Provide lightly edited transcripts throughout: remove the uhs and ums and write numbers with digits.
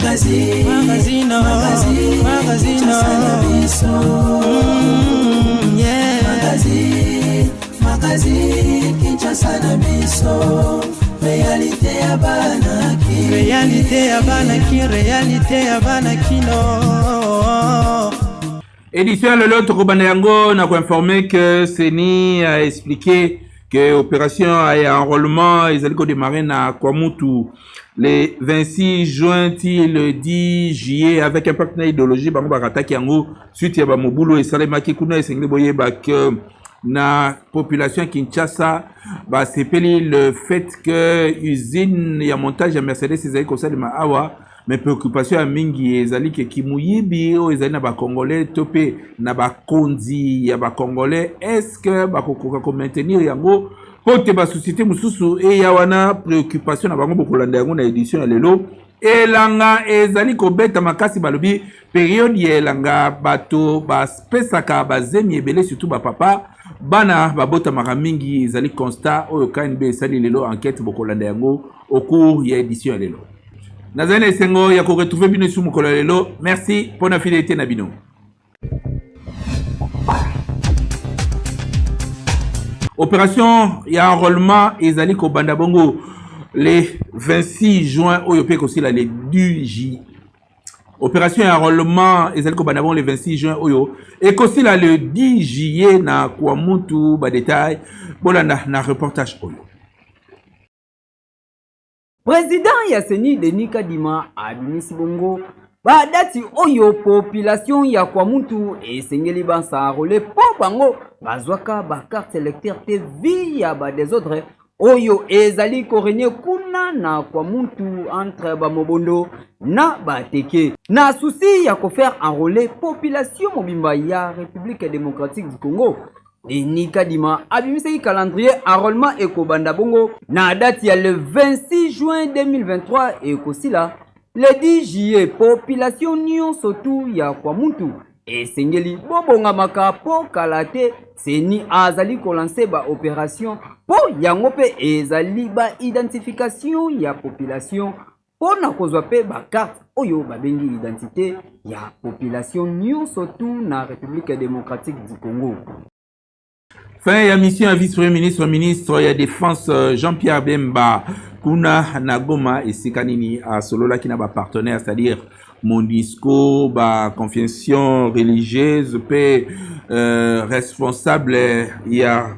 Magazine, magazine, magazine, magazine na biso. Yeah. Magazine, magazine, Kinshasa na biso. Réalité ya bana ki. Réalité ya bana ki, réalité ya bana kino. Édition ya lelo, tokobanda yango na koinforme que CENI a expliqué que opération ya enrôlement ezali kodémarrer na Kwamutu le 26 juin ti le 10 juillet avec impact na idéologie. Bango bakataki yango suite ya bamobulu esalemaki kuna. Esengeli boyeba que na population ya Kinshasa basepeli le fait que usine ya montage ya Mercedes ezali kosalema awa, mais préoccupation ya mingi ezali ke kimuyibi oyo ezali na Bacongolais to mpe na bakonzi ya Bacongolais, est ce que bakokoka komaintenir yango mpo te basociété mosusu eya wana? Préoccupation na bango, bokolanda yango na édition ya lelo. Elanga ezali kobeta makasi. Balobi période ya elanga, bato bapesaka bazemi ebele, surtout bapapa, bana babotamaka mingi. Ezali constat oyo KNB esali lelo enquête. Bokolanda yango au cours ya édition ya lelo. Nazali na esengo ya koretrouve bino esu mokolo ya lelo. Merci mpo na fidélité na bino. Opération ya enrôlement ezali kobanda bongo le 26 juin oyo mpe kosila le 10 juillet. Opération ya enrôlement ezali kobanda bongo le 26 juin oyo, ekosila le 10 juillet na Kwamutu. Badetail, bolanda na reportage oyo. Président ya CENI, Denis Kadima, abimisi bongo badati oyo population ya Kwamutu esengeli bas'enrôler, mpo bango bazwaka bacarte électeur te vu ya badésordre oyo ezali korégner kuna na Kwamutu entre bamobondo na Bateke. Na souci ya kofaire enrôler population mobimba ya République démocratique du Congo, Denis Kadima abimisaki calendrier. Enrôlement ekobanda bongo na date ya le 26 juin 2023, ekosila le 10 juillet. Population nyonso tu ya Kwamutu esengeli bobongamaka, mpo kala te CENI azali kolancer baopération, mpo yango mpe ezali baidentification ya population mpo na kozwa mpe bacarte oyo babengi identité ya population nyonso tu na République démocratique du Congo. Fin ya mission ya vice-premier ministre, ministre ya Défense, Jean-Pierre Bemba, kuna na Goma. Esika nini asololaki na bapartenaire, c'est-à-dire MONUSCO, baconfession religieuse mpe responsable ya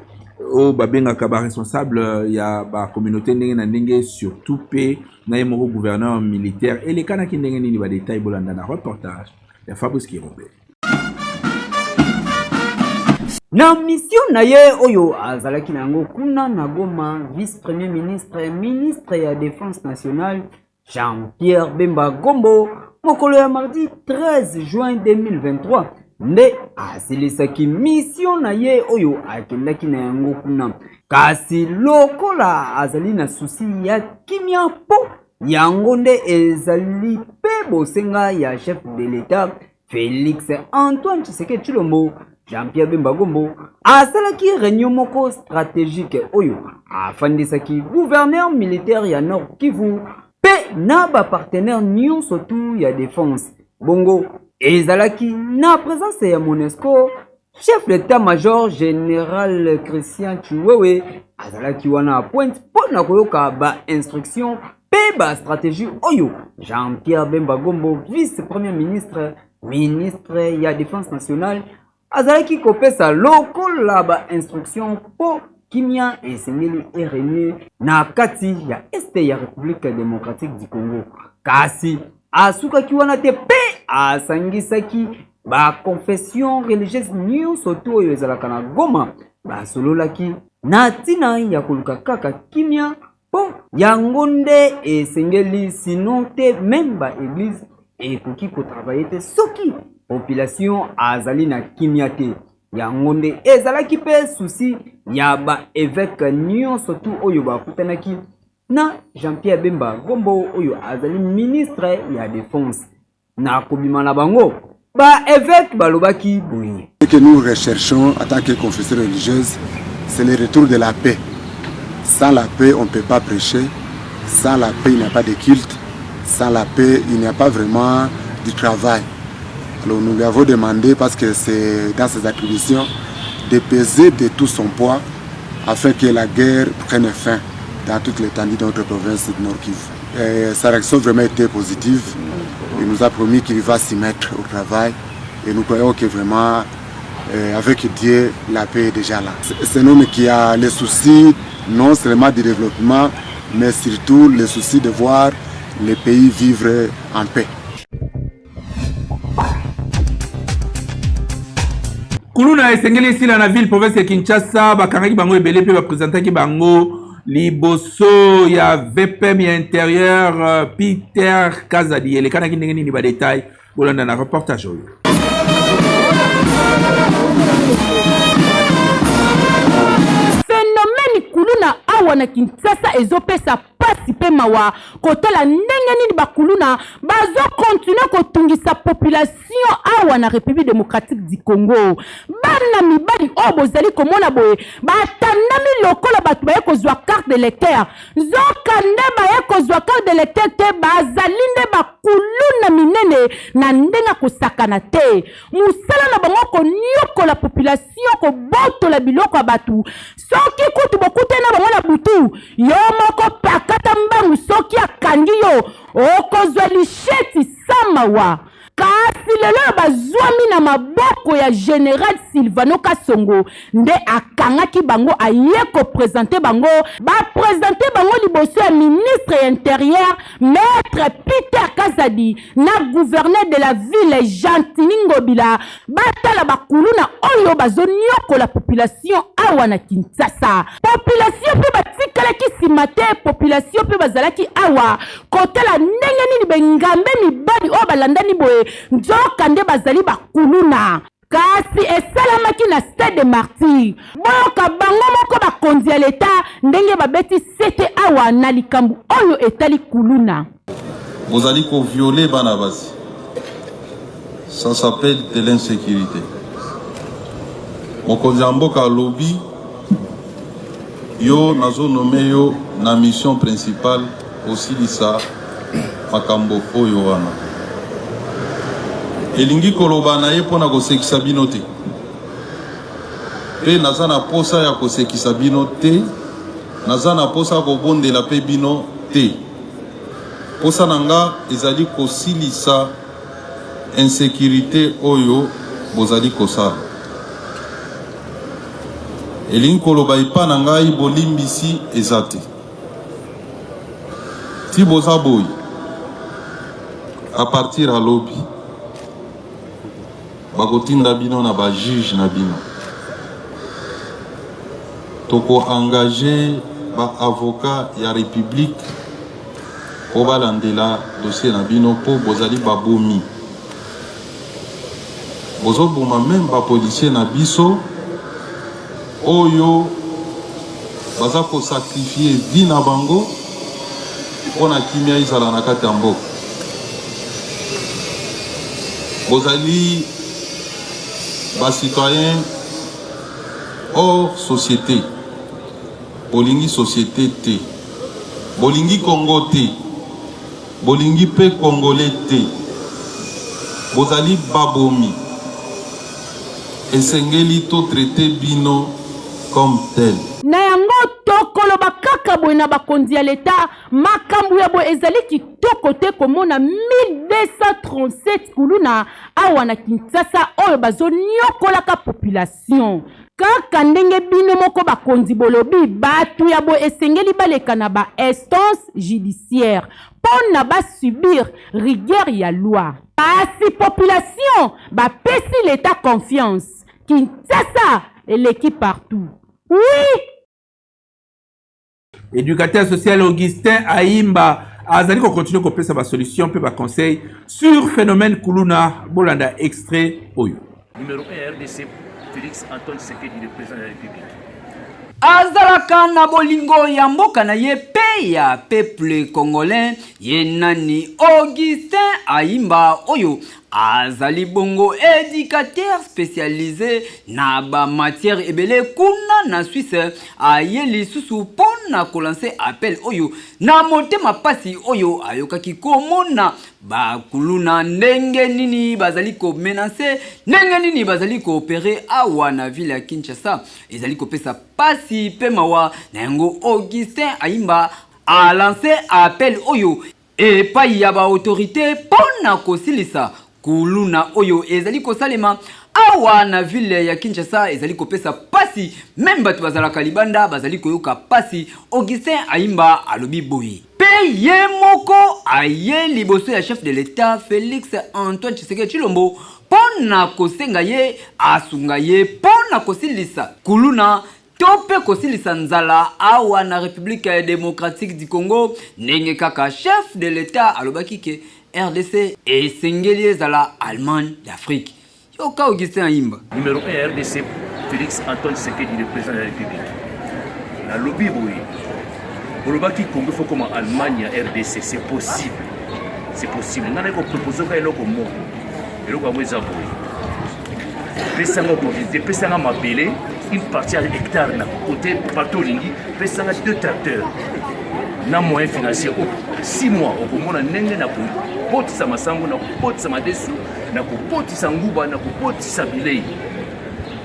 oyo babengaka baresponsable ya bacommunauté ndenge na ndenge, surtout mpe na ye moko gouverneur militaire. Elekanaki ndenge nini? Badetail, bolanda na reportage ya Fabrice Kirobe. Na mission na ye oyo azalaki na yango kuna na Goma, vice premier ministre, ministre ya Défense nationale, Jean-Pierre Bemba Gombo, mokolo ya mardi 13 juin 2023 nde asilisaki mission na ye oyo akendaki na yango kuna. Kasi lokola azali na souci ya kimia, mpo yango nde ezali mpe bosenga ya chef de l'État Félix Antoine Tshisekedi Tshilombo, Jean-Pierre Bemba Gombo asalaki réunion moko stratégique oyo afandisaki gouverneur militaire ya Nord Kivu mpe na bapartenaire nyonso tu ya défense. Bongo ezalaki na présence ya MONUSCO, chef d'état-major général Christian Tshiwewe azalaki wana pointe mpo na koyoka bainstruction mpe bastratégie oyo Jean-Pierre Bemba Gombo, vice premier ministre, ministre ya Défense nationale, azalaki kopesa lokola bainstruction mpo kimia esengeli erégner na kati ya Est ya République démocratique du Congo. Kasi asukaki wana te, mpe asangisaki baconfession religieuse nyonso tu oyo ezalaka na Goma. Basololaki na ntina ya koluka kaka kimia, mpo yango nde esengeli, sinon te même baéglise ekoki kotravailler te soki population azali na kimia te. Yango nde ezalaki mpe souci ya baévêque nyonso tu oyo bakutanaki na Jean-Pierre Bemba Gombo oyo azali ministre ya Défense. Na kobima na bango, baévêque balobaki boye: Ce que nous recherchons en tant que confession religieuse, c'est le retour de la paix. Sans la paix, on ne peut pas prêcher. Sans la paix, il n'y a pas de culte. Sans la paix, il n'y a pas vraiment du travail. Alors nous lui avons demandé, parce que c'est dans ses attributions, de peser de tout son poids afin que la guerre prenne fin dans toute l'étendue de notre province du Nord Kivu. Et sa réaction vraiment été positive. Il nous a promis qu'il va s'y mettre au travail et nous croyons que vraiment, avec Dieu, la paix est déjà là. C'est un homme qui a le souci non seulement du développement, mais surtout le souci de voir le pays vivre en paix. Kuluna esengeli esila na ville province ya Kinshasa, bakangaki bango ebele mpe bapresentaki bango liboso ya VPM ya intérieur Peter Kazadi. Elekanaki ndenge nini ba detail bolanda na reportage oyo. Phénomène kuluna awa na Kinshasa ezopesa pasi pe mawa kotala ndenge nini bakuluna bazo continuer kotungisa population awa na Republique democratique du Congo. Bana mibali oyo bozali komona boye batandami lokola bato baye kozwa carte d'électeur, nzoka nde baye kozwa carte d'électeur te, bazali nde bakuluna minene na ndenge ya kosakana te. Mosala na bango konyokola population, kobotola biloko ya bato. Soki kutu bokutani na bango na butu, yo moko pakata mbangu, soki akangi yo okozwa lisheti samawa. Kasi lelo oyo bazwami na maboko ya General Silvano Kasongo nde akangaki bango, aye kopresente bango, bapresente bango liboso ya ministre ya Interieur Maître Peter Kazadi na gouverneur de la ville Gentiny Ngobila, batala bakuluna oyo bazonyokola population awa na Kinshasa. Population mpe batikalaki nsima te, population mpe bazalaki awa kotala ndenge nini bengambe mibali oyo balandani boye, nzoka nde bazali bakuluna. Kasi esalamaki na Stade des Martyrs. Boyoka bango moko bakonzi ya leta ndenge babeti sete awa na likambo oyo etali kuluna. Bozali ko violer bana basi, ça s'appelle de l'insécurité. Mokonzi ya mboka alobi yo nazo nomme yo na mission principale kosilisa makambo oyo wana. Elingi koloba na ye mpo na kosekisa bino te, mpe naza na posa ya kosekisa bino te, naza na posa ya kobondela mpe bino te. Posa na nga ezali kosilisa insecurite oyo bozali kosala. Elingi koloba epa na ngai bolimbisi eza te. Ti boza boye à partir ya lobi bakotinda bino na ba juge na bino, toko engager ba avocat ya republique po balandela dossier na bino po bozali babomi, bozoboma meme ba policier na biso oyo baza ko sacrifier vie na bango mpo na kimia ezala na kati ya mboka. Bozali ba citoyens hors société, bolingi société te, bolingi Congo te, bolingi mpe Congolais te, bozali babomi. Esengeli to traiter bino comme tel. Na yango, tokoloba kaka boye na bakonzi ya leta, makambo ya boye ezali kitoko te komona 1237 kuluna awa na Kinshasa oyo bazoniokolaka population. Kaka ndenge bino moko bakonzi bolobi, bato ya boye esengeli baleka na ba instances judiciaires mpo na ba subir rigueur ya loi. Kasi population bapesi l'etat confiance. Kinshasa eleki partout. Oui! Educateur social Augustin Ayimba azali ko continuer kopesa ba solution mpe ba conseil sur phénomène kuluna. Bolanda extrait oyo. Numéro 1 ya RDC, Félix Antoine Tshisekedi, le président de la République. Azalaka na bolingo ya mboka na ye pe ya peuple congolais. Ye nani? Augustin Ayimba oyo azali bongo educateur specialise na ba matières ebele kuna na Suisse. Aye lisusu po na ko lancer appel oyo na motema pasi oyo ayokaki komona Ba kuluna ndenge nini bazali ko menacer, ndenge nini bazali ko operer awa na ville ya Kinshasa ezali kopesa pasi pe mawa. Na yango Augustin Ayimba a lancer appel oyo epayi ya ba autorites po na kosilisa kuluna oyo ezali kosalema awa na ville ya Kinshasa ezali kopesa pasi, meme bato bazalaka libanda bazali koyoka pasi. Augustin Ayimba alobi boye. Pe ye moko aye liboso ya chef de l'Etat Felix Antoine Tshisekedi Tshilombo mpo na kosenga ye asunga ye mpo na kosilisa kuluna to mpe kosilisa nzala awa na Republique democratique du Congo, ndenge kaka chef de l'Etat alobaki ke rdc esengeli ezala Allemagne d'Afrique. Yoka Augustin Ayimba. Numéro 1 ya RDC, Félix Antoine Tshisekedi, le président de la République. Nalobi boye, olobaki Congo faut comme Allemagne ya RDC, c'est possible. C'est possible. Nga naye kopropose ka eloko moko. Eloko yango eza boye. Pesanga opportunité, pesanga mabele, une partie ya hectare na côté partout olingi, pesanga deux tracteurs na moyen financier 6 mois okomona ndenge na kobotisa masango na kobotisa madesu na kobotisa nguba na kobotisa bilei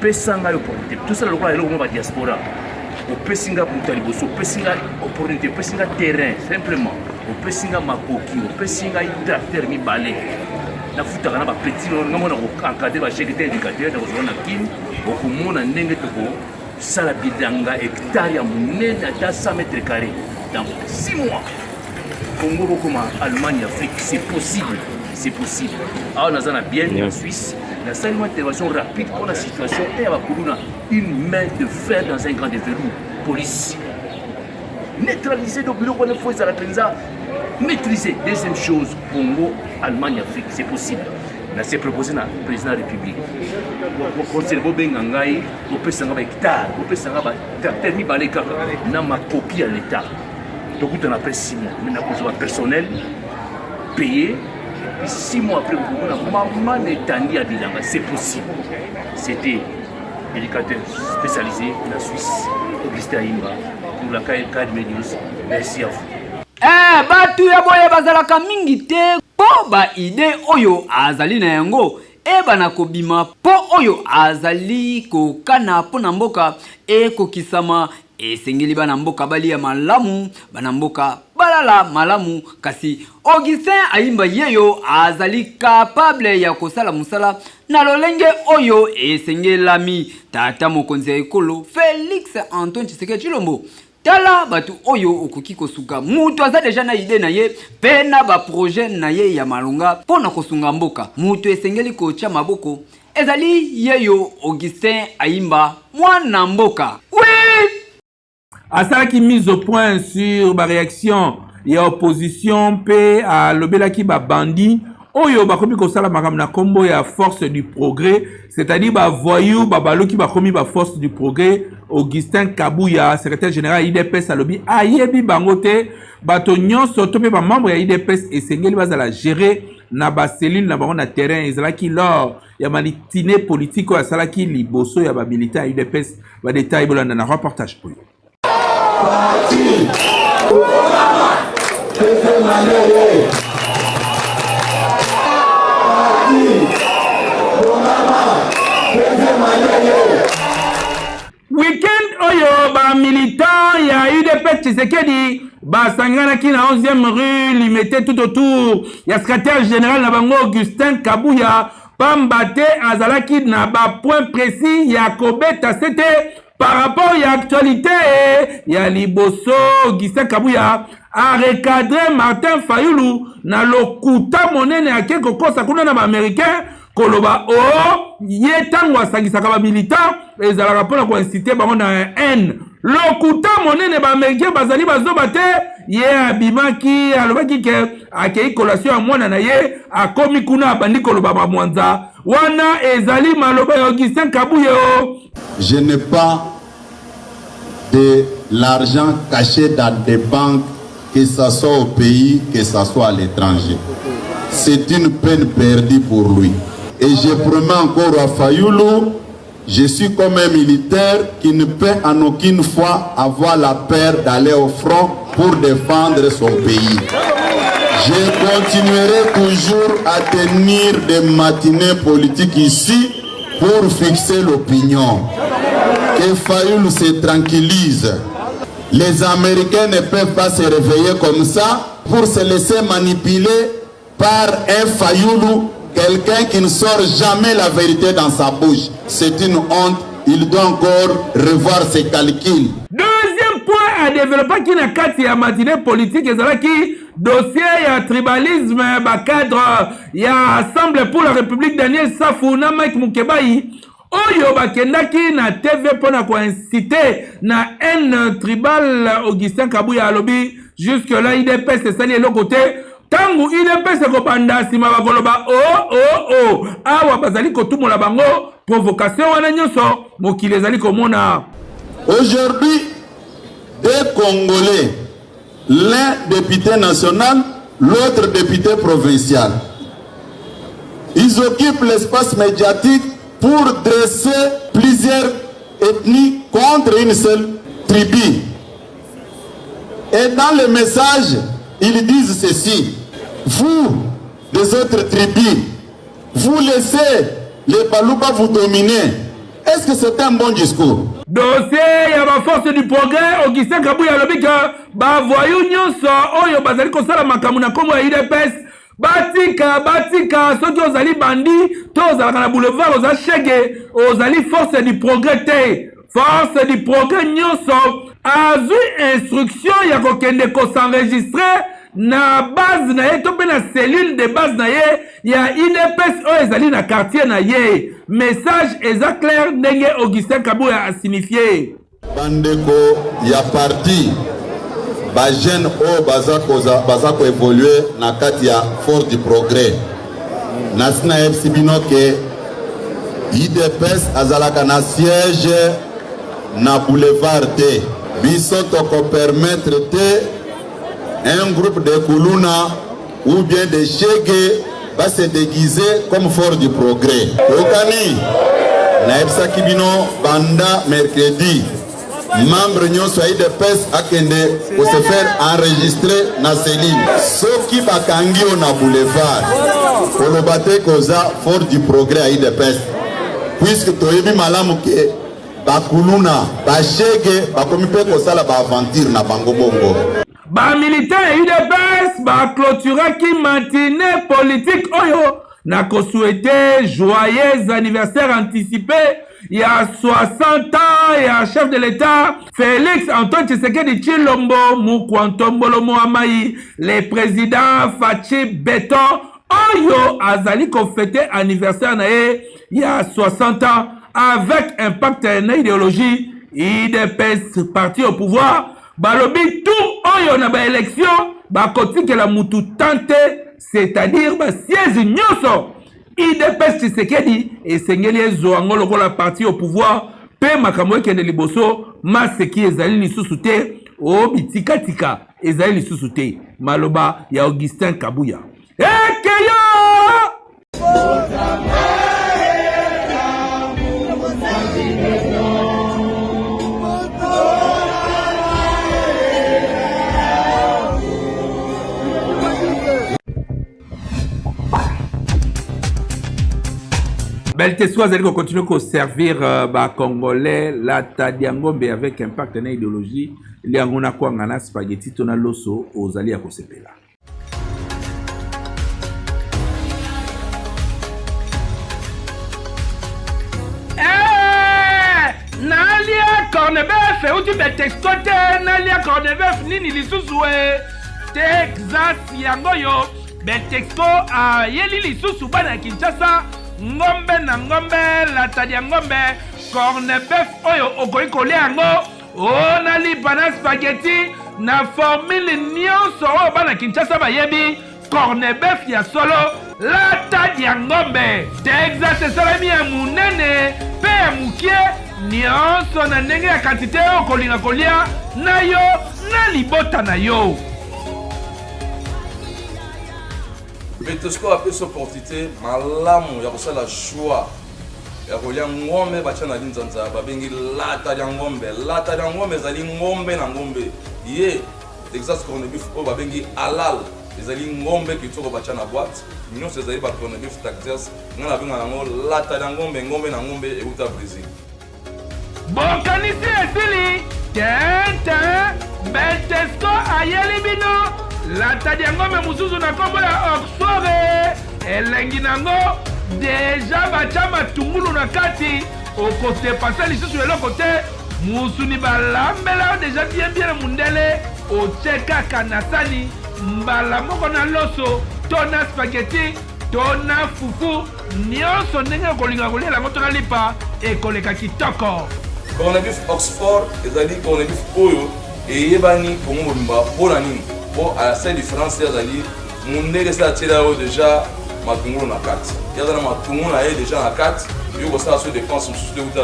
pesa ngai opportunité tosala lokola eloko moko ba diaspora opesi nga moto ya liboso opesi nga opportunité opesi nga terrain simplement opesi nga makoki opesi ngai tracteur mibale nafutaka na bapetit nga mona koencadre bacheke te éducateur nakozala na kin okomona ndenge tokosala bilanga hectare ya monene ata 100 mètre carré dans 6 mois Congo bokoma Allemagne Afrique c'est possible c'est possible awa naza na bien na Suisse nasali mwa intervention rapide mpo na situation e ya bakuluna une main de fer dans un grand de velours police neutraliser donc biloko wana fo ezala mpenza maîtriser deuxième chose Congo Allemagne Afrique c'est possible na se proposé na président ya république conseil bobenga ngai bopesa ngai bahectare bopesa ngai batracteur mibale kaka na makoki ya l'état tokutana après 6 mois mais nakozwa personnel payé puis 6 mois après okomona mama na etandi ya bilanga c'est possible. C'était éducateur spécialisé na Suisse, Augustin Ayimba pour la KLK News. Merci à vous. Eh, bato ya boye bazalaka mingi te mpo ba idee oyo azali na yango ebana kobima mpo oyo azali kokana mpo na mboka ekokisama. Esengeli bana mboka balia malamu, bana mboka balala malamu, kasi Augustin Ayimba yeyo azali capable ya kosala mosala na lolenge oyo esengelami. Tata mokonzi ya ekolo Felix Antoine Tshisekedi Tshilombo, tala bato oyo okoki kosuka. Mutu aza deja na idee na ye pe na ba projet na ye ya malonga po na kosunga mboka. Mutu esengeli kotia maboko Ezali yeyo Augustin Ayimba mwana mboka. Oui! Asalaki mise au point sur ba réaction ya opposition mpe alobelaki ba bandits oyo bakomi kosala makambo na kombo ya force du progrès, c'est-à-dire ba voyous babaluki bakomi ba force du progrès. Augustin Kabuya, secrétaire général ya UDPS, alobi ayebi bango te. Bato nyonso to mpe ba membre ya UDPS esengeli bazala gérer na ba cellule na bango na terrain. Ezalaki lors ya matinée politique oyo asalaki liboso ya ba militants ya UDPS. Ba détails bolanda na reportage oyo. Weekend oyo ba militants ya UDPS Tshisekedi basanganaki na 11e rue Limete tout autour ya secrétaire général na bango Augustin Kabuya, pamba te azalaki na ba point précis ya kobeta sete par rapport ya actualité ya liboso. Augustin Kabuya a recadré Martin Fayulu na lokuta monene ake kokosa kuna na ba américain koloba o oh, ye ntango asangisaka bamilitant ezalaka mpona koincite bango na haine. Lokuta monene, baaméricain bazali bazoba te. Ye abimaki alobaki ke akei collation ya mwana na ye, akomi kuna abandi koloba bamwanza wana. Ezali maloba ya Augustin Kabuye o Je n'ai pas de l'argent caché dans des banques, que ce soit au pays, que ce soit à l'étranger. C'est une peine perdue pour lui. Et je promets encore à Fayulu, je suis comme un militaire qui ne peut en aucune fois avoir la peur d'aller au front pour défendre son pays. Je continuerai toujours à tenir des matinées politiques ici pour fixer l'opinion. Que Fayulu se tranquillise. Les Américains ne peuvent pas se réveiller comme ça pour se laisser manipuler par un Fayulu, quelqu'un qui ne sort jamais la vérité dans sa bouche. C'est une honte. Il doit encore revoir ses calculs. Deuxième point à développer qui na kati ya matinée politique ezalaki dossier ya tribalisme ba cadre ya Ensemble pour la République Daniel Safu na Mike Mukebayi oyo bakendaki na TV mpo na koincite na haine tribale. Augustin Kabuya alobi jusque là UDPS esali eloko te. Ntango UDPS ekobanda nsima bakoloba o oh, o oh, o oh. Awa bazali kotumola bango provocation wana nyonso mokili ezali komona. Aujourd'hui, deux Congolais, l'un député national, l'autre député provincial, ils occupent l'espace médiatique pour dresser plusieurs ethnies contre une seule tribu. Et dans le message, ils disent ceci: vous, des autres tribus, vous laissez les Baluba vous dominer. Est-ce que c'est un bon discours? Dossier ya ba force du progrès, Augustin Kabuya alobi ke ba voyous nyonso oyo bazali kosala makambo na nkombo ya UDPS batika, batika. Soki ozali bandi to ozalaka na boulevard, oza shege, ozali force du progrès te. Force du progrès nyonso azwi instruction ya kokende kosenregistre na base na ye to mpe na cellule de base na ye ya UDPS oyo ezali na quartier na ye. Message eza clair ndenge Augustin Kabuya asignifie. Bandeko ya parti, ba jeune oyo baza koévolue na kati ya force du progrès, nasi nayebisi bino ke UDPS azalaka na siège na boulevard te. Biso tokopermettre te un groupe de kuluna ou bien de shege va se déguiser comme force du progrès. Okani nayebisaki bino banda mercredi, membre nyonso ya UDPS akende ko se faire enregistrer na cellule. Soki bakangi yo na boulevard, koloba te koza force du progrès ya UDPS, puisque toyebi malamu ke bakuluna bashege bakomi mpe kosala baaventure na bango bongo. Bamilitant ya UDPS baclôturaki matinée politique oyo na kosouhaite joyeux anniversaire anticipé ya 60 ans ya chef de l'État Félix Antoine Tshisekedi Tshilombo Mukwantombolo Moamai, le président Fatshi Béton oyo azali kofete anniversaire na ye ya 60 ans avec impact na idéologie UDPS parti au pouvoir. Balobi tout oyo na ba élection bakotikela mutu tante, c'est-à-dire ba siège nyonso UDPS Tshisekedi esengeli ezwa yango lokola parti au pouvoir mpe makambo ekende liboso. Maseki ezali lisusu te, o bitikatika ezali lisusu te. Maloba ya Augustin Kabuya ekeyo. Beltesco azali kocontinue koservir bacongolais lata diangombe avec impact na idéologie liango na kwanga na spaghetti to na loso ozali ya kosepela. Nalia cornebef euti Beltexco te, nalia cornebef nini lisusu e Texas yango oyo Beltexco ayeli lisusu bana ya Kinshasa ngombe na ngombe latadi ya ngombe cornebef oyo okoki kolia yango o na lipa na spaghetti na formule nyonso oyo bana Kinshasa bayebi. Cornebef ya solo latadi ya ngombe Texas esalemi ya monene mpe ya mokie. Nyonso na ndenge ya kantite oyo okolinga kolia na yo na libota na yo. Betosco apesi opportunité malamu ya kosala choix ya kolia ngombe batya na linzanza babengi lata lya ngombe. Lata lya ngombe ezali ngombe na ngombe ye Texas corned beef oyo babengi halal ezali ngombe kitoko batya na boîte nyonso ezali ba corned beef Texas ngai nabengaka yango lata lya ngombe ngombe na ngombe euta Brésil. Bokanisi esili tente Beltesco ayeli bino lata lya ngombe mosusu na nkombo ya Oxford elengi nango deja batya matungulu na kati okodepase lisusu eloko te Musuni balambela yo deja bien bien na mundele otie kaka na sani mbala moko na loso to na spaghetti to na fufu nionso ndenge okolinga koliela yango to na lipa ekoleka kitoko. Corned-beef Oxford ezali corned-beef oyo eyebani Congo mobimba mpo na nini? Mpo à la seule différence ye azali mundele esi atiela yo deja matungulu na kati, ye aza na matungulu na ye deja na kati, yo kosala so dépense mosusu te euta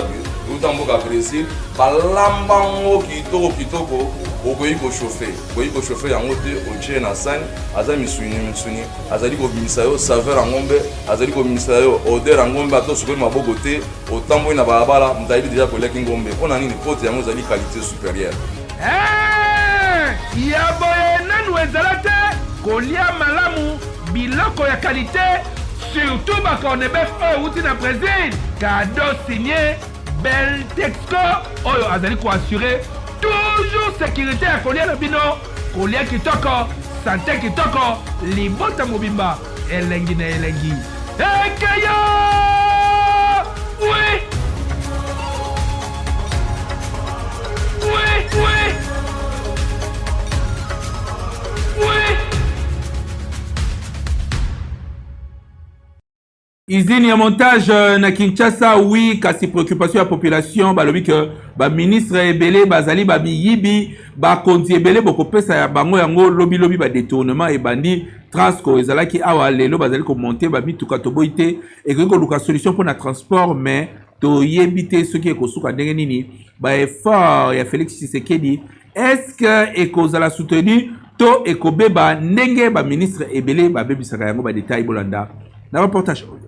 euta mboka Brésil, balamba yango kitoko kitoko, okoki kochauffe, okoki kochauffe yango te, otie na sani, aza misuni misuni, azali kobimisa yo saveur ya ngombe, azali kobimisa yo odeur ya ngombe, ata osukoli maboko te, otamboli na balabala, moto ayebi deja koliaki ngombe. Mpo na nini? Mpo te yango ezali qualité supérieure. Eeh ya boye nanu ezala te kolia malamu biloko ya qualite surtout ba cornebef oyo ewuti na Bresil cadeau signe Beltexco oyo azali ko assurer toujours securite ya kolia na bino kolia kitoko sante kitoko libota mobimba elengi na elengi ekeyo oui oui oui oui Usine ya montage euh, na Kinshasa oui kasi préoccupation ya population balobi que ba ministre ebele bazali ba miyibi bakonzi ebele bokopesa ya bango yango lobi lobi ba détournement ebandi Transco ezalaki awa lelo bazali komonte ba mituka toboyi te ekoki koluka solution mpo na transport mais toyebi te soki ekosuka ndenge nini ba effort ya Felix Tshisekedi est-ce que ekozala soutenu to ekobeba ndenge ba ministre ebele babebisaka yango ba detail bolanda na reportage oyo.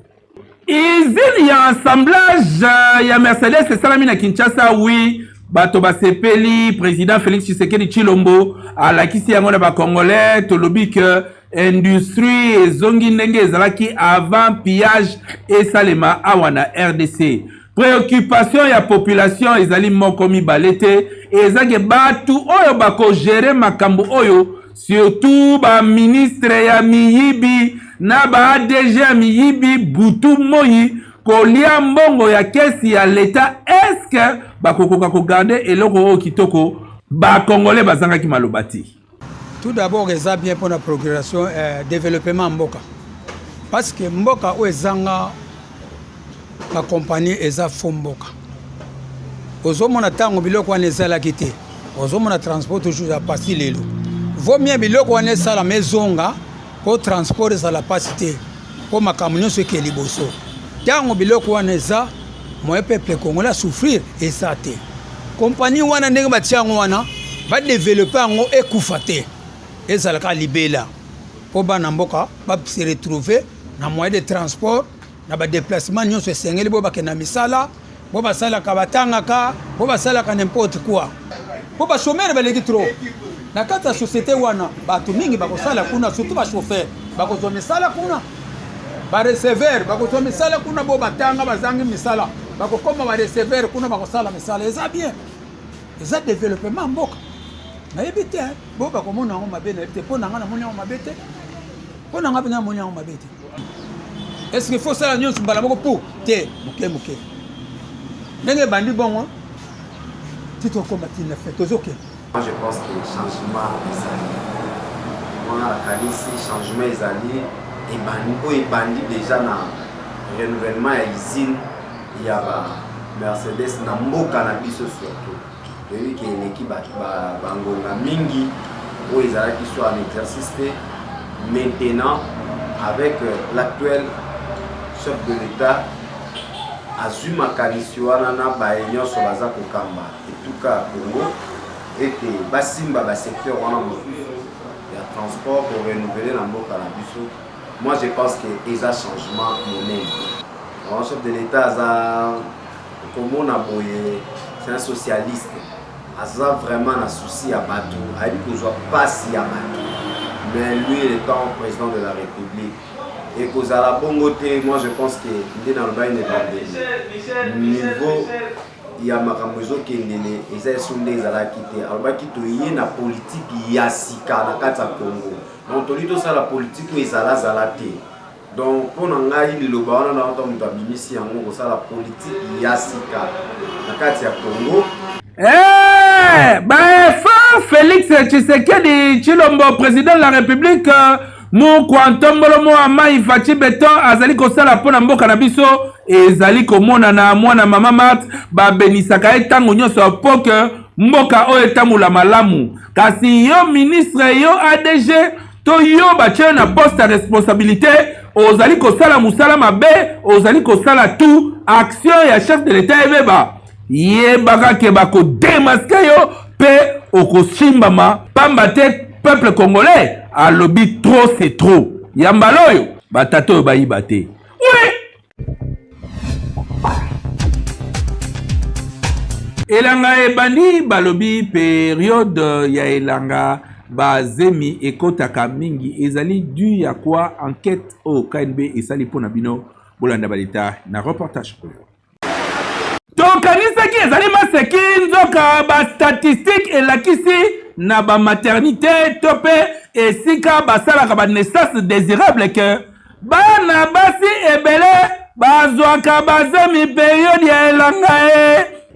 Usine ya assemblage euh, ya Mercedes esalami na Kinshasa oui bato basepeli président Félix Tshisekedi Tshilombo alakisi yango na ba congolais tolobi que industrie ezongi ndenge ezalaki avant pillage esalema awa na RDC Preoccupation ya population ezali moko mibale te, eza ke batu oyo bako gerer makambo oyo surtout ba ministre ya miyibi na ba ADG ya miyibi butu moyi kolia mbongo ya kesi ya l'etat est-ce que bakokoka ko garder eloko oyo kitoko? Ba congolais bazangaki maloba te. Tout d'abord eza bien pona progression euh, développement mboka parce que mboka oyo ezanga ba compagnie eza faux mboka ozomona ntango biloko wana ezalaki te ozomona transport toujours ya pasi lelo vaut mieux biloko wana esalama ezonga mpo transport ezala pasi te mpo makambo nyonso eke liboso ntango biloko wana eza moyen peuple congolais asouffrir eza te Compagnie wana ndenge batia yango wana ba developper yango ekufa te ezala kaka libela mpo bana mboka ba se retrouver na moyen de transport na ba déplacement nyonso esengeli bo bakenda misala bo basalaka batangaka bo basalaka n'importe quoi mpo ba chômeur baleki trop na kati ya société wana bato mingi bakosala kuna surtout ba chauffeur bakozwa misala kuna ba receveur bakozwa misala kuna bo batanga bazangi misala bakokoma ba receveur kuna bakosala misala eza bien eza développement mboka nayebi te bo bakomona yango mabe nayebi te mpo na ngai namoni yango mabe te mpo na ngai mpenza namoni yango mabe te est ce que faut osala nyonso mbala moko po te moke moke ndenge ebandi bongo ti tokoma ti na fin tozokende Moi je pense que changement ezali. Wana nakanisi changement ezali ebandi oyo ebandi deja na renouvellement ya usine ya ba Mercedes na mboka na biso surtout. Toyebi ke eleki bangonga mingi oyo ezalaki soit en exercice te. Maintenant avec euh, l'actuel chef de l'État azwi makanisi wana na baye nyonso baza kokamba etuka ya Congo ete basimba ba secteur wana mosusu ya transport ko renouveler na mboka na biso. Moi je pense que eza changement monene. Bon, chef de l'Etat aza komona boye, c'est un socialiste, aza vraiment na souci ya bato, ayebi kozwa pasi ya bato. Mais lui étant président de la République, ekozala bongo te. Moi je pense que nde nalobaki na ebandeli, niveau ya makambo ezokendele eza esu nde ezalaki te. Alobaki toye na politike ya sika na kati ya Congo, donc tolingi tosala politike oyo ezalazala te. Donc mpo na ngai liloba wana na ata moto abimisi yango, kosala politike ya sika na kati ya Congo. Eh, ba effort Félix Tshisekedi Tshilombo, président de la République, mokwa ntombolo mwa mai Fatshi Beton azali kosala mpo na mboka na biso ezali komonana. Mwana mama Marthe babenisaka ye ntango nyonso mpo ke mboka oyo etambola malamu. Kasi yo ministre, yo ADG to yo batie yo na poste ya responsabilité, ozali kosala mosala mabe, ozali kosala tout action ya chef de l'État ebeba, yebaka ke bakodemaske yo mpe okosimbama pamba te. Peuple congolais alobi trop c'est trop. Ya mbala oyo batata oyo bayiba te. Oui, elanga ebandi, balobi periode ya elanga bazemi ekotaka mingi. Ezali dû ya kwa? Enquête oyo KNB esali mpo na bino, bolanda baleta na reportage oyo. Tokanisaki ezali maseki, nzoka bastatistike elakisi na bamaternité to mpe esika basalaka banaissance désirable ke bana basi ebele bazwaka bazemi periode ya elanga.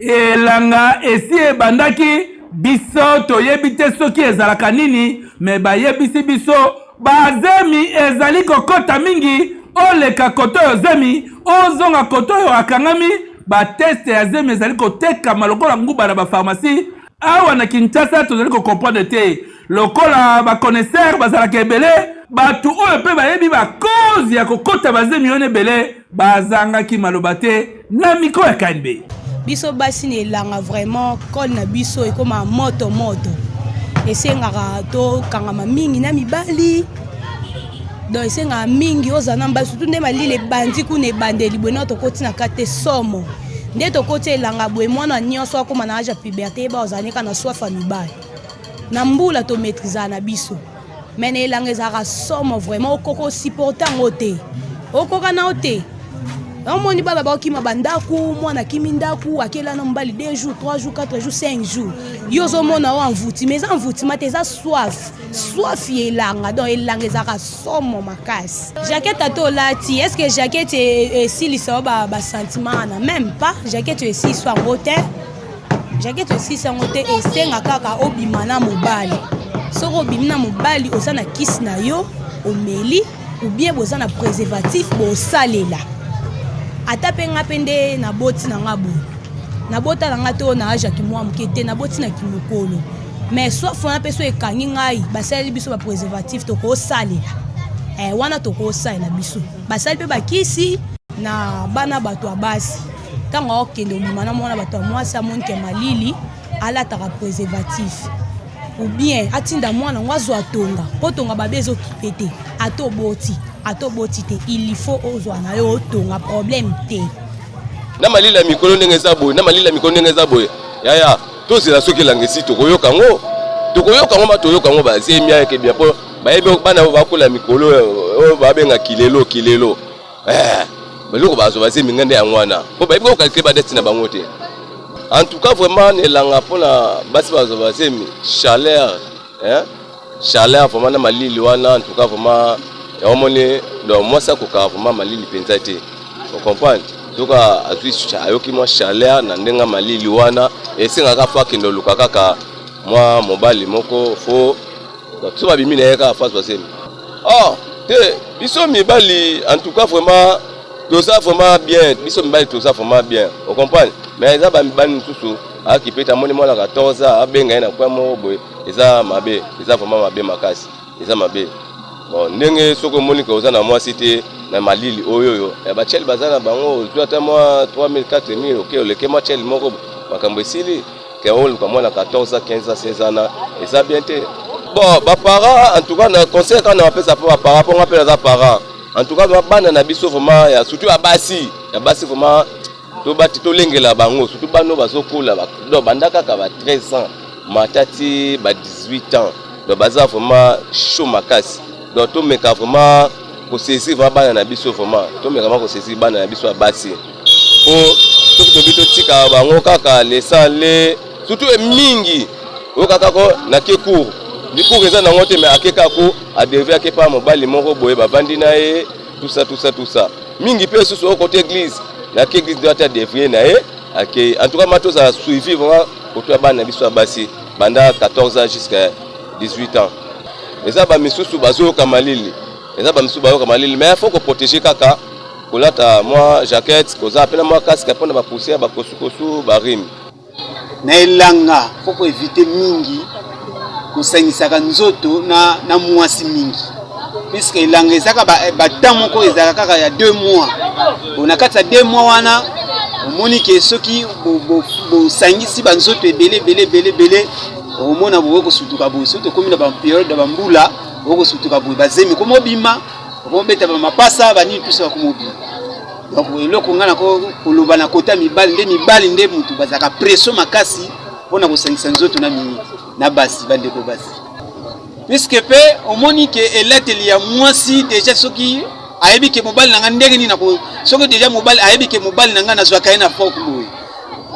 E elanga esi ebandaki, biso toyebi te soki ezalaka nini, me bayebisi biso bazemi ezali kokɔta mingi. Oleka koto oyo zemi, ozonga koto oyo akangami. Bateste ya zemi ezali kotekama lokola nguba na bapharmacie awa na Kinshasa. Tozali kocomprendre te, lokola baconnaisseur bazalaka ebele, bato oyo mpe bayebi bacause ya kokɔta bazemi wana ebele, bazangaki maloba te na micro ya KNB. Biso basi na elanga, vraiment kole na biso ekóma moto moto, esengaka tokangama mingi na mibali. Donc esengaka mingi ozala na mibali, surtout nde malili ebandi kuna, ebandeli boye na tokoti na kati te, somo nde tokoti elanga boye. Mwana nyonso akóma na age ya puberté, yeba ozala nika na soif ya mibali. Na mbula tomaîtrisaka na biso, mais na elanga ezalaka somo vraiment, okoka osupporte yango te, okoka na yo te. Omoni bana baokima bandako, mwana akimi ndako, akela na mobali 2 jours, 3 jours, 4 jours, 5 jours. Yo ozomona oyo envoûtement, eza envoûtement te, eza soif, soif ya elanga. Donc elanga ezalaka somo makasi. Jaquette ata olati, est ce que jaquette esilisa yo basentiment wana? Même pas jaquette esilisa yango te, jaquette esilisa yango te. Esenga kaka obima na mobali. Soki obimi na mobali, oza na kisi na yo omeli, ou bien boza na préservatif bosalela. Ata mpe nga mpe nde naboti na nga boye, nabota na nga te oyo na age ya kimwa moke te, naboti na kimokolo, mais soif wana mpe so ekangi ngai, basaleli biso bapréservatif, tokosalela eh, wana tokosalela biso. Basali mpe bakisi na bana bato ya basi. Ntango aokende obima na mwana bato ya mwasi, amoni ke malili, alataka préservatif ou bien atinda mwana yango azwa tonga, mpo tonga babe ezokipe te. Ata oboti, ata oboti te, il faut ozwa na yo otonga, problème te. Na malili ya mikolo ndenge eza boye, na malili ya mikolo ndenge eza boye, yaya, tozela soki elanga esi, tokoyoka yango, tokoyoka yango ma toyoka yango bazemi ayeke bia, mpo bayebi bana bakola mikolo oyo babenga kilelo kilelo. Biloko bazwa bazemi nga nde yango wana, mpo bayebi kocalculer badate na bango te. En tout cas vraiment na elanga, mpona basi bazwa bazemi, chaleur, hein? Chaleur vraiment na malili wana, en tout cas vraiment yango moni. Donc mwasi akokaka vraiment malili mpenza te, ocomprendre? Soki azwi, ayoki mwa chaleur na ndenge malili wana, esengaka fo akende oluka kaka mwa mobali moko, fo so babimi na ye kaka fo azwa zemi. Oh te, biso mibali en tout cas vraiment toza vraiment bien, biso mibali toza vraiment bien, ocomprendre? Mais eza bamibali mosusu ayaki pe amoni mwana 14 ans, abenga ye na coin moko boye, eza mabe, eza vraiment mabe makasi, eza mabe. Bon, ndenge soki omoni ke oza na mwasi te na malili oyo oyo ya bachele baza na bango, ozwi ata mwa 3000 4000, oke oleke mwa chele moko, makambo esili. Ke oluka mwana 14 ans 15 ans 16 ans na eza bien te. Bon, ba parents en tout cas na conseil kaka na bapesa mpo ba parents, mpo nga mpe naza parent. En tout cas bana na biso vraiment ya surtout ya basi, ya basi vraiment tobati tolengela bango, surtout bana oyo bazokola donc banda kaka ba 13 ans mata ti ba 18 ans, donc baza vraiment chaud makasi. Donc tomeka vraiment kosaisir vraiment bana na biso, vraiment tomeka vraiment kosaisir bana na biso ya basi, po soki tobi totika bango kaka laisser-aller, surtout mingi oyo kaka ko nake cours ndi cours eza nango te, mais ake kaka ko adeve ake pa mobali moko boye bavandi na ye tout ça tout ça tout ça. Mingi mpe susu oyo kote église, nake église nde ate adevie na ye akei. En tout cas ma tozala suivi vraiment koto ya bana na biso ya basi banda 14 ans jusqu'à 18 ans. Eza bamisusu bazoyoka malili, eza bamisusu bayoka malili, mais faut koprotéger kaka kolata mwa jaquette, kozala mpe na mwa casque mpona bapoussière, bakosukosu, barime. Na elanga fo koevite mingi kosangisaka nzoto na, na mwasi mingi, puisque elanga ezaka batemp ba moko ezalaka kaka ya 2 mois. Bo na kati ya 2 mois wana omoni ke soki bosangisi bo, bo banzoto ebele ebele ebele ebele, okomona bokoki kosutuka boye. Soki tokomi na baperiode ya bambula, okoki kosutuka boye, bazemi komobima, okomobeta bamapasa banini tusa bakomobima. Donc eloko ngai nako koloba na kota mibali nde, mibali nde mutu bazalaka pression makasi mpona kosangisa nzoto na mimi na basi, bandeko basi, puisque mpe omoni ke elateli ya mwasi deja, soki ayebi ke mobali na ngai ndenge nini, soki deja mobali ayebi ke mobali na ngai nazwaka ye na forme boye,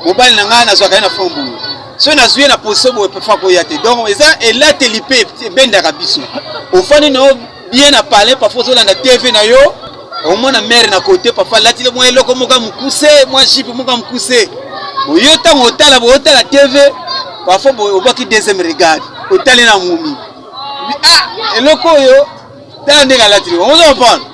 mobali na ngai nazwaka ye na forme boye, soki nazwi ye na position boye, fa koya te. Donc eza elateli mpe ebendaka biso. Ofandi na yo bien na palais, parfois ozolanda TV na yo, omona mare na kote, parfois alatili mwa eloko moko ya mokuse, mwa jipe moko ya mokuse boyo. Ntango otala boye, otala TV, parfois boye obwaki deuxième regard, otali na momi, ah, eloko oyo, tala ndenge alatili, ozo comprendre.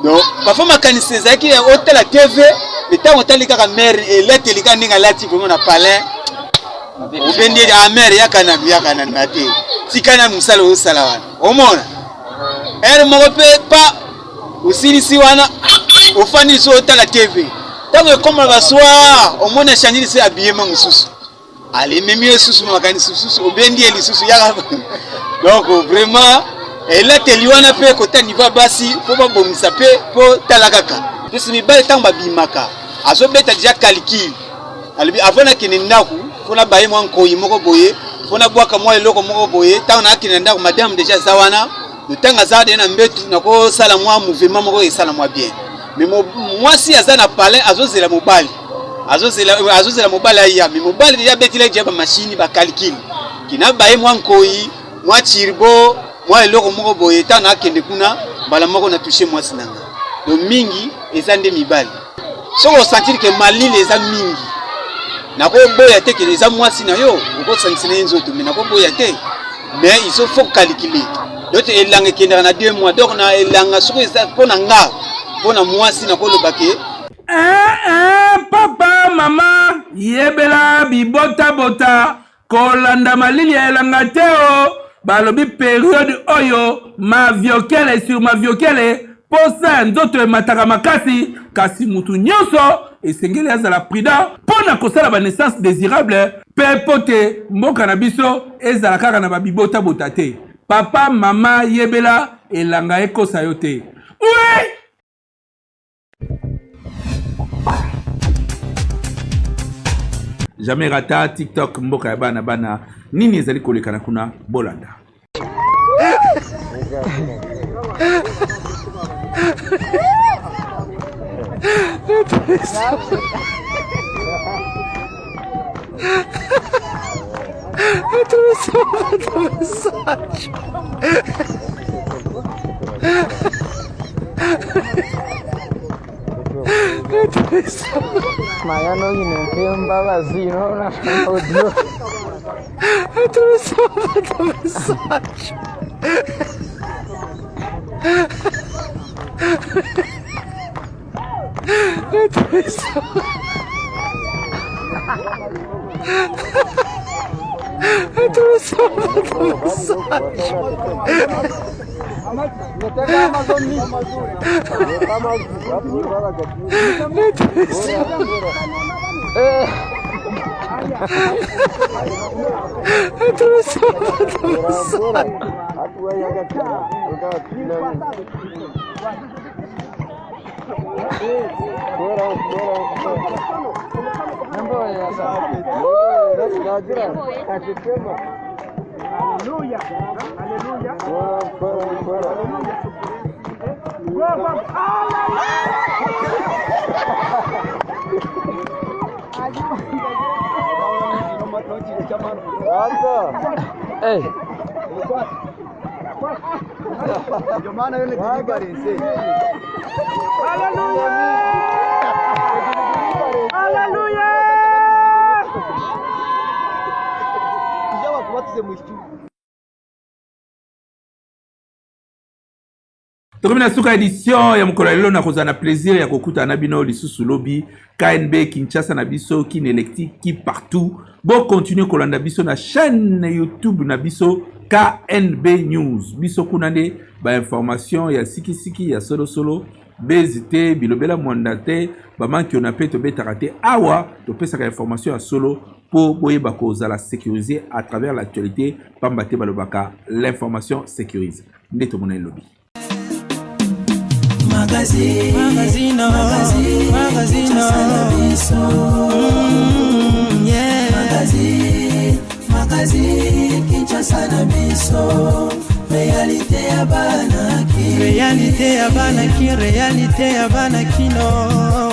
Donc parfois makanisi ezalaki otala TV, mais ntango otali kaka mare elateli kaka ndenge alati vraiment na palais, obendi ete ah, mare yaka nanu, yaka nanu na te, tika na mosala ozosala wana. Omona ere moko mpe pa osilisi wana, ofandi liso otala TV, ntango ekoma basoir, omoni achange liso, abiyema mosusu, alememi yo lisusu makanisi mosusu, obendi ye lisusu yaka. Donc vraiment elateli wana mpe kota niveau ya basi mpo babongisa mpe mpo tala kaka mpesi mibali ntango babimaka, azobeta deja calcul, alobi avant nakende ndako mpo nabaye mwa nkoi moko boye, mpo nabwaka mwa eloko moko boye. Ntango nakende na ndako, madame deja aza wana, ntango aza deja na mbetu, nakosala mwa mouvement moko esala mwa bien. Mais mwasi aza na palais, azozela mobali, azozela, azozela mobali aya, mais mobali deja abetila deja bamashini bacalcule kina baye mwa nkoi, mwa turbo, mwa eloko moko boye, ntango nakende kuna mbala moko na touche mwasi na nga. Donc mingi eza nde mibali. Soki osentir ke malili eza mingi, nakoboya te ke eza mwasi na yo okosangisa na ye nzoto, mais nakoboya te, mais il faut calculer. Donc elanga ekendaka na 2 mois. Donc na elanga soki eza mpo na nga, mpo na mwasi, nakoloba ke Eh, eh, papa mama yebela bibotabota kolanda malili ya elanga te. O balobi periode oyo maviokele sur maviokele, posa ya nzoto emataka makasi, kasi mutu nyonso esengeli azala prudent mpo na kosala banaissance désirable mpe mpo te mboka na biso ezala kaka na babibotabota te. Papa mama yebela elanga ekosa yo te. Oui! Jamais rata TikTok, mboka ya bana bana, nini ezali kolekana kuna, bolanda. Maya no nyine mbabazi no audio. Tokomi na suka edition ya mokolo ya lelo. Nakozala na plaisir ya kokutana na bino lisusu lobi. KNB Kinshasa na biso, Kin Electrique, ki partout. Bocontinue kolanda biso na chaîne YouTube na biso KNB News. Biso kuna nde bainformation ya sikisiki ya solosolo, bezi te, bilobela mwanda te, bamankiona mpe tobetaka te. Awa topesaka information ya solo mpo boyeba kozala sécurisé à travers l'actualité, pamba te balobaka l'information sécurise. Nde tomona elobi. Magazine, magazine, magazine, magazine, yeah. Magazine, magazine, Kinshasa na biso. Réalité ya bana ki. Réalité ya bana ki, réalité ya bana kino.